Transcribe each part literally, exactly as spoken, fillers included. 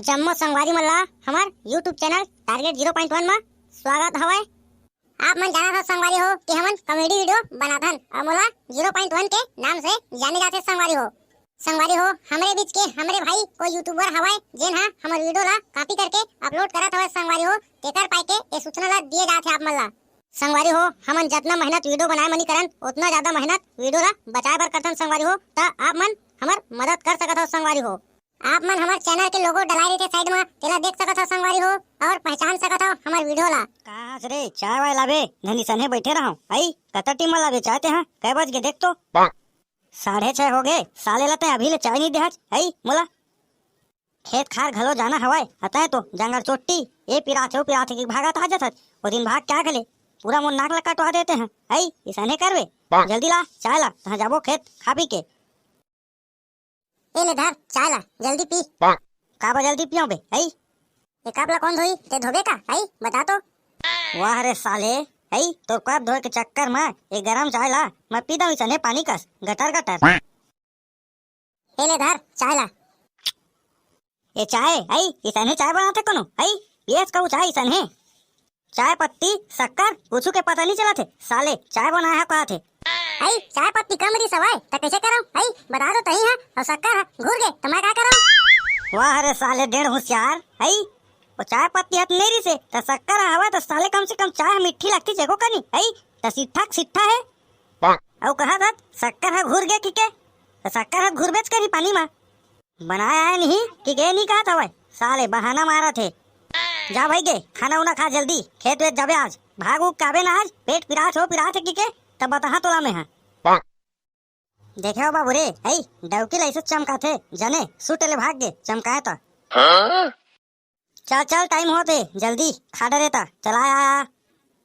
जम्मो संगवारी मन ला हमर YouTube channel target zero point one म स्वागत हवय। आप मन जानत हो संगवारी हो कि हमन कॉमेडी वीडियो बनाथन अउ मोला ज़ीरो पॉइंट वन के नाम से जाने जाथे संगवारी हो। संगवारी हो, हमरे बीच के हमरे भाई कोई यूट्यूबर हवय जेन ह हमर वीडियो ला कॉपी करके अपलोड करत हवय संगवारी हो, तेकर पाय के ये सूचना ला दिए जाथे आप मन ला। संगवारी हो, हमन जतना मेहनत वीडियो बनाए म नी करन, ओतना ज्यादा मेहनत वीडियो ला बचाए बर करथन संगवारी हो। त आप मन हमर मदद कर सकत हो संगवारी हो। आप मन हमर चैनल के लोगो डलाए रहिथे साइड म, तेला देख सकत हो संगवारी हो, अउ पहचान सकत हो हमर वीडियो ला। कहाँ हस रे? चाय वाय लाबे, धनी सने बैठे रहव। अई, कतका टीम लाबे चाय ते हा? कै बज गे देख तो। साढ़े छह हो गे, साले ला तैं अभी ले चाय नी देहच। अई, मोला खेत खार घलो जाना हवय, अतय तो जंगल चोट्टी, ए पिराथे, ओ पिराथे कि भागत आ जथच। ओ दिन भाग के आ गेले, पूरा मोर नाक ला कटवा देते हैं। अई, इसने करबे? जल्दी ला, चाय ला, तहाँ जाबो खेत खा पी के। ए ले धर, चाय ला, जल्दी पी। काबर जल्दी पियो बे, अई? ए कप ला कौन धोई? ते धोबे का, अई? बता तो। वाह रे साले, अई, तोर कप धोए के चक्कर म ए गरम चाय ला मैं पी दऊं इसने पानी कस, गटर गटर। ए ले धर, चाय ला। ए चाय, अई, इसने चाय बनाथे कोनो, अई? पियस कहू चाय इसने? चाय पत्ती, शक्कर, कुछु के पता नहीं चलत हे। साले, चाय बनाए हा कहत हे। अई, चाय पत्ती कम रिस हवय, त कइसे करव? अई, बता दो तही हा, अउ शक्कर हा घुर गे, त मैं का करव? वाह रे साले, डेढ़ होशियार, अई, ओ चाय पत्ती हा त नहीं रिस हे, त शक्कर हा हवय, त साले कम से कम चाय हा मीठी लगती जेको कनी, अई, त सिट्ठा के सिट्ठा हे। अउ कहत हत, शक्कर हा घुर गे किके, त शक्कर हा घुरबेच करही पानी मा। बनाए आए नहीं कि गे नहीं कहत हवय, साले बहाना मारत हे। जा भाई गे, खाना उना खा जल्दी, खेत वेत जाबे आज। भाग उग के आबे ना आज, पेट पिरात हो पिरात हे किके, तब बताहा तोला मैं हा। देखे हो बाबू रे, हई डौकी ला ऐसे चमकाथे, जने सूट ले भाग गे, चमकाए त। चल चल, टाइम होत हे, जल्दी खा डरे त, चला आ, आ।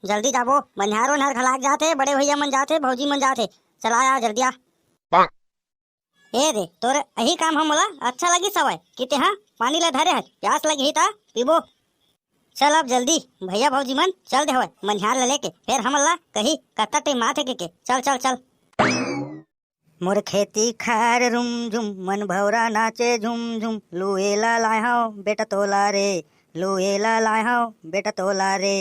जल्दी जाबो, बनिहार ओनिहार घलाक जात हे, बड़े भैया मन जात हे, भौजी मन जात हे, चला आ, जल्दी आ। ए रे, तोर अही काम ह मोला अच्छा लगिस हवय कि तेहा पानी ला धरे हस, प्यास लगही त पीबो। चल अब जल्दी, भैया भौजी मन चल दे हवय, बनिहार ला लेके, फेर हमन ला कही कत्ता टाइम आथे के, के। चल, चल, चल। मोर खेती खार रुम झुम, मन भौरा नाचे झुम झुम, लुए ला लाय हव बेटा तोला रे, लुए ला लाय हव बेटा तोला रे।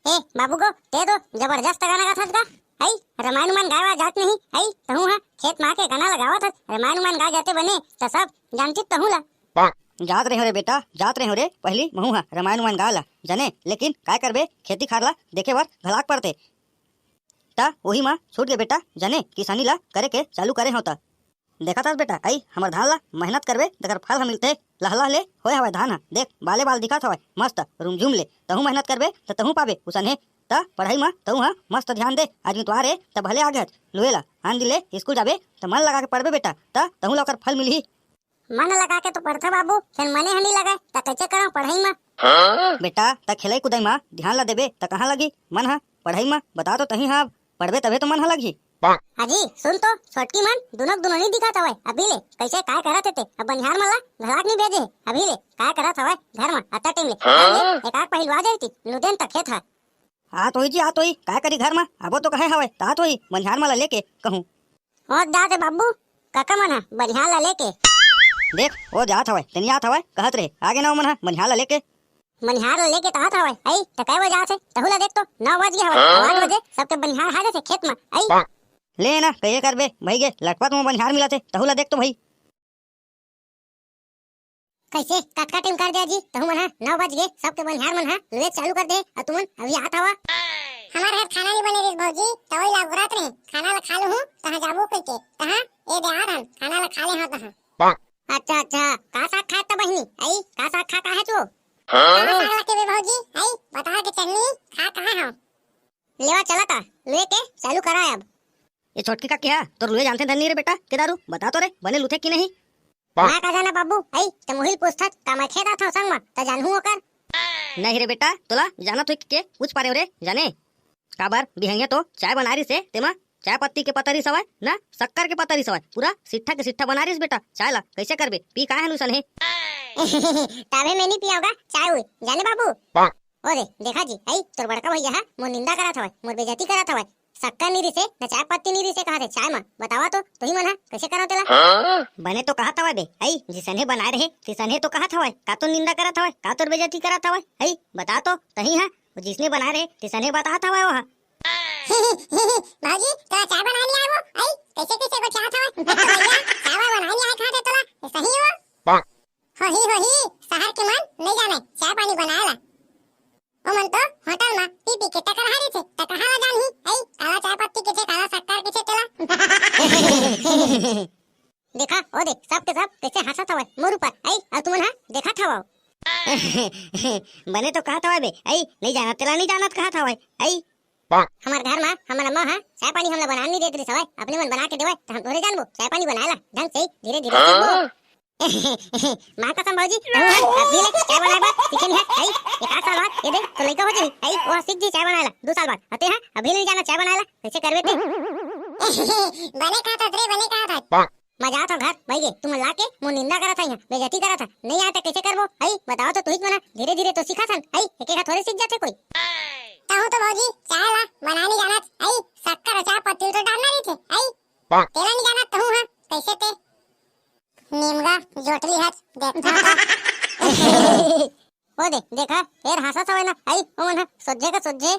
ए बाबू गो, ते तो जबरदस्त गाना गाथस गा। हई, रमायन उमायन गाय वाय जात नहीं, हई, तहूँ हा खेत मा के गाना ला गावत हस, रमायन उमायन गाय जाते बने, त सब जानतिस तहूँ ला। जात रहे रे बेटा, जात रहे रे, पहली महूँ हा रमायन उमायन गाय ला, जने, लेकिन काय करबे, खेती खार ला देखे बर घलाक परते। त ओही मा छूट गे बेटा, जने, किसानी ला करे के चालू करे हो त। देखत हस बेटा, अई हमर धान ला मेहनत करबे, तेकर फल ह मिलथे। लहलह ले होय हवय धान ह, देख बाले बाल दिखत हवय, मस्त रुमझुम ले। तहूँ मेहनत करबे त तहूँ पाबे उसने। त पढ़ई म तहूँ ह मस्त ध्यान दे, आज मितवार ए त भले आ गेहच लुए ला, आन दिन ले स्कूल जाबे त मन लगा के पढ़बे बेटा, त तहूँ ला ओकर फल मिलही। मन लगा के तो पढ़थव बाबू, फेर मने ह नी लगय, त कइसे करव पढ़ई म? बेटा, त खेलई कुदई म ध्यान ला देबे त कहाँ लगही मन ह पढ़ई म? बता तो तहीं ह, पढ़बे तभे तो मन ह लगही। अजी, सुन तो, छोटकी मन दुनो के दुनो नी दिखत हवय। अभी ले कइसे काय करत हे ते? अब बनिहार मन ला घलाक नी भेजे हे। अभी ले काय करत हवय घर म अत्ता टाइम ले? हाँ? अभी ले एकाक पहिलवा जाई ती, लुदेन त खेत ह। आत होही जी, आत होही। काय करी घर म? आबो तो कहे हवय, त आत होही। बनिहार मन ला लेके कहूँ। होत जात हे बाबू, कका मन ह बनिहार ला लेके। देख, ओ जात हवय, ते नी आत हवय, कहत रहे। आगे ना ओ मन ह बनिहार ला लेके। मनिहार ला लेके त आत हवय। अई, त कै बजे आत हे? तहू ला देख तो, नौ बज गे हवय। हाँ? अउ आठ बजे सबके बनिहार हा जाथे खेत म। अई। ले ना, कहिए करबे, भई गे, लटपट म बनिहार मिलत हे, तहू ला देख तो भई। कइसे, कतका टाइम कर दे जी? तहू मन हा नौ बज गे, सबके बनिहार मन हा लुए चालू कर दे, अउ तुमन अभी आत हवा। हमार घर खाना नी बने रिस भौजी, तवई ला अगुरात रहे, खाना ला खा लूहूँ, तहाँ जाबो कहिके, तहाँ ए दे आत हन, खाना ला खा ले हव तहाँ। अच्छा, अच्छा, का साग खात त बहिनी? अई, का साग खा का है तू? हाँ? का साग ला के बे भौजी? अई, बता के चलनी, खा कहाँ हव? लेवा चला ता, लुए के चालू करा अब। ये छोटकी का किया? तोर लुए जानथे धन नहीं रे बेटा, के दारू? बता तो रे, बने लुथे कि नहीं? मैं का जाना बाबू, अई, त मुहिल पूछथस, का मैं खेत आथव संग म, त जानहूँ ओकर? नहीं रे बेटा, तोला जानत होई के पूछ पारे रे, जाने? काबर बिहनिया तो चाय बनाए रिस हे, तेमा चाय पत्ती के पता रिस हवय, ना शक्कर के पता रिस हवय, पूरा सिट्ठा के सिट्ठा बना रिस बेटा। चाय ला कइसे करबे, पी काय हन उसन हे। तभे मैं नी पियावगा चाय उय, जाने बाबू। ओ रे, देखा जी, अई तोर बड़का भैया हा मोर निंदा करत हवय, मोर बेइज्जती करत हवय। शक्कर नी रिसे, न चाय पत्ती नी रिसे, कहा थे चाय मा। बतावा तो, तुही मन हा, कैसे करा तेला? हाँ? बने तो कहत हवय बे, अई, जिसने बनाए रहे, तिसने तो कहत हवय, का तोर निंदा करत हवय, का तोर बेइज्जती करत हवय, अई, बता तो, तही हा, वो जिसने बनाए रहे, तिसने बतात हवय वो हा। भौजी, तोला चाय बनाए नी आए वो, अई, कैसे कैसे गोठियात हवय? तो भैया, चाय वाय बनाए नी आए कहा थे तोला, सही वो? होही, होही, शहर के मन नहीं जाने, चाय पानी बनाए ला। ओमन तो होटल मा पी पी के टकरहा रहिथे, त कहाँ ला जानही? अई, काला चाय पत्ती के छे, काला शक्कर के छे तेला। देखा, ओ देख, सब के सब कैसे हंसत हवय मोर ऊपर, अई, अउ तुमन हा देखत हवव। बने तो कहत हवय बे, अई, नहीं जानत तेला नहीं जानत कहत हवय, अई। हमर घर मा हमर अम्मा हा चाय पानी हमला बनान नहीं देत रिस हवय, अपने मन बना के देवय, त हम थोरे जानबो चाय पानी बनाए ला, ढंग से, धीरे धीरे सीखबो। माँ कसम भौजी, तहूँ हा अभी ले चाय बनाए बर सीखे नहीं है, अई, एक आध साल बाद ये दे तो लइका हो जाही, अई, वो सीख जी चाय बनाए ला, दू साल बाद, अते हा अभी ले नहीं जाना चाय बनाए ला, कैसे करबे ते? बने कहा था रे, बने कहा था। मजा आता घर, भाई ये, तुम ला के मोर निंदा करा था यहाँ, बेइज्जती करा था, नहीं आए तो कैसे करबो, अई, बताओ तो तुही मन हा, धीरे धीरे तो सीखा थन, अई, एक एक थोरे सीख जाथे कोई। तहूँ तो भौजी, चाय ला बनाए नहीं जानत, अई, शक्कर अउ चाय पत्ती तो डालना नहीं थे, अई, तेला नहीं जानत तहूँ हा, कैसे ते? निमगा जोटली हच देखता था। ओ दे, देखा, फेर हंसत हवय ना, अई, ओमन हा, सोझे का सोझे।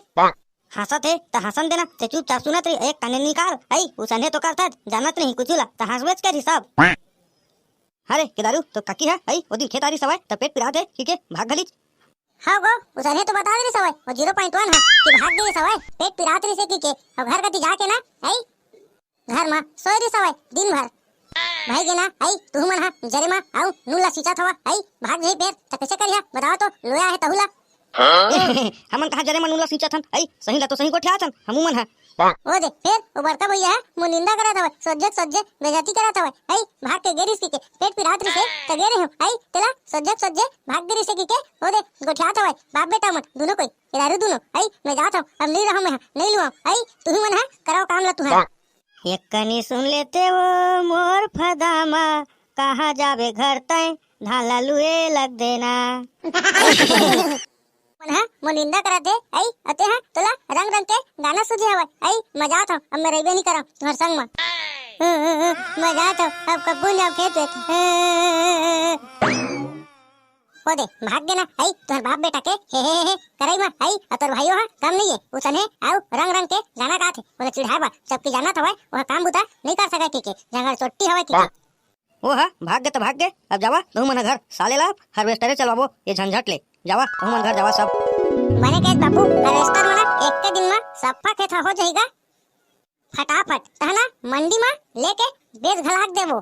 हंसत हे, त हंसन देना, ते चुपचाप सुनत रही, एक काने निकाल, अई, उसने तो करता, जानत नहीं कुछ ला, त हंसबेच करी सब। अरे, केदारू, तो काकी हा, अई, ओ दिन खेत आ रही सवय, त पेट पिरात हे, कि के, भाग घलीच। हाँ गो, उसने तो बता दे रही सवय, वो zero point one हा, कि भाग गई सवय, पेट पिरात रही से, कि के, अब घर कती जाके ना, अई, घर मा सोए रिस हवय दिन भर। भाई गे ना, अई, तुहू मन हा जरे मा अउ नून ला सींचत हवा, अई, भाग जाही फेर, त कैसे करिहा? बताओ तो, लोया हे तहू ला। हमन कहाँ जरे मा नून ला सींचत हन, अई, सही ला तो सही गोठियात हन, हमू मन हा। ओ दे, फेर, ओ बड़का भैया हा, मोर निंदा करत हवय, सोझे सोझे बेइज्जती करत हवय, अई, भाग के गे रिस कि के, पेट पिरात रिस हे, त गे रहे हूँ, अई, तेला, सोझे सोझे भाग गे रिस हे कि के, ओ दे, गोठियात हवय, बाप बेटा मन, दुनों कोई। ए दारू दुनो, अई, मैं जात हूँ, अब नहीं रहूँ मैं, नहीं लूँ, अई, तुही मन हा, कराओ काम ला तुहर। एक कनी सुन लेते वो मोर फदामा, कहाँ जाबे घर तय, धान ला लुए लग देना। मन हा, मोर निंदा करत हे, अई, अते हा, तोला रंग रंग के गाना सूझे हवय, अई, मैं जात हूँ, अब मैं रहिबे नहीं करम, तुहर संग मा। मैं जात हूँ, अब कब्बू जाओ खेत वेत। ओ दे, भाग गे ना, अई, तोहर बाप बेटा के, हे, हे, हे, हे, करई मा, अई, अउ तोर भाईओ हा, कम नहीं हे, उसने, अउ रंग रंग के गाना गात हे, ओला चिढ़ाए बर, जबकि जानत हवय, ओह काम बुता नहीं कर सकय, कि के, जंगल चोट्टी हवय, कि के। ओ हा, भाग गे त भाग गे, अब जावा, तहू मन घर, साले ला, harvester चलवाबो, ये झंझट ले, जावा, तहू मन घर जावा सब। बने कहे बापू, harvester मना, एक के दिन मा, सफा खेत हो जाही गा। फटाफट तहना मंडी मा लेके बेच घलाक देबो।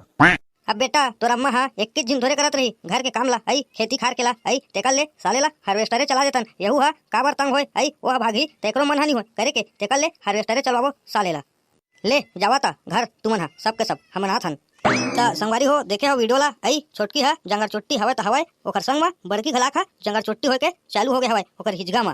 अब बेटा, तोर अम्मा हा एक किच झिन थोरे करत रही, घर के काम ला, अई, खेती खार के ला, अई, तेकर ले साले ला harvester चला देतन, यहू हा काबर तंग होय, अई, ओह भागही, तेकरो मन हा नी होय करे के, तेकर ले harvester चलवाबो साले ला। ले, जावा ता घर, तुमन हा, सबके सब, हमन आथन। त संगवारी हो, देखे हो video ला, अई, छोटकी हा जंगर चोट्टी हवय त हवय, ओकर संग मा बड़की घलाक हा जंगर चोट्टी होय के चालू हो गे हवय, ओकर हिजगा मा।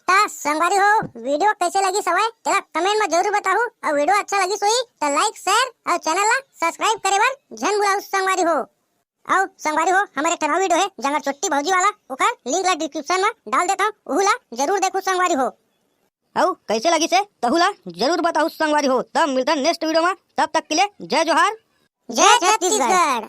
त संगवारी हो, video कैसे लगिस हवय, तेला comment मा जरूर बताहू, अउ video अच्छा लगिस होही, त like, share अउ channel ला subscribe करे बर झन भुलाहू संगवारी हो। अउ संगवारी हो, हमर एक ठन अउ video हे, जंगर चोट्टी भौजी वाला, ओकर link ला description मा डाल देथव, उहू ला जरूर देखहू संगवारी हो। अउ कैसे लगिस हे, तहू ला जरूर बताहू संगवारी हो। तब मिलथन next video मा, तब तक के लिए जय जोहार। जय छत्तीसगढ़।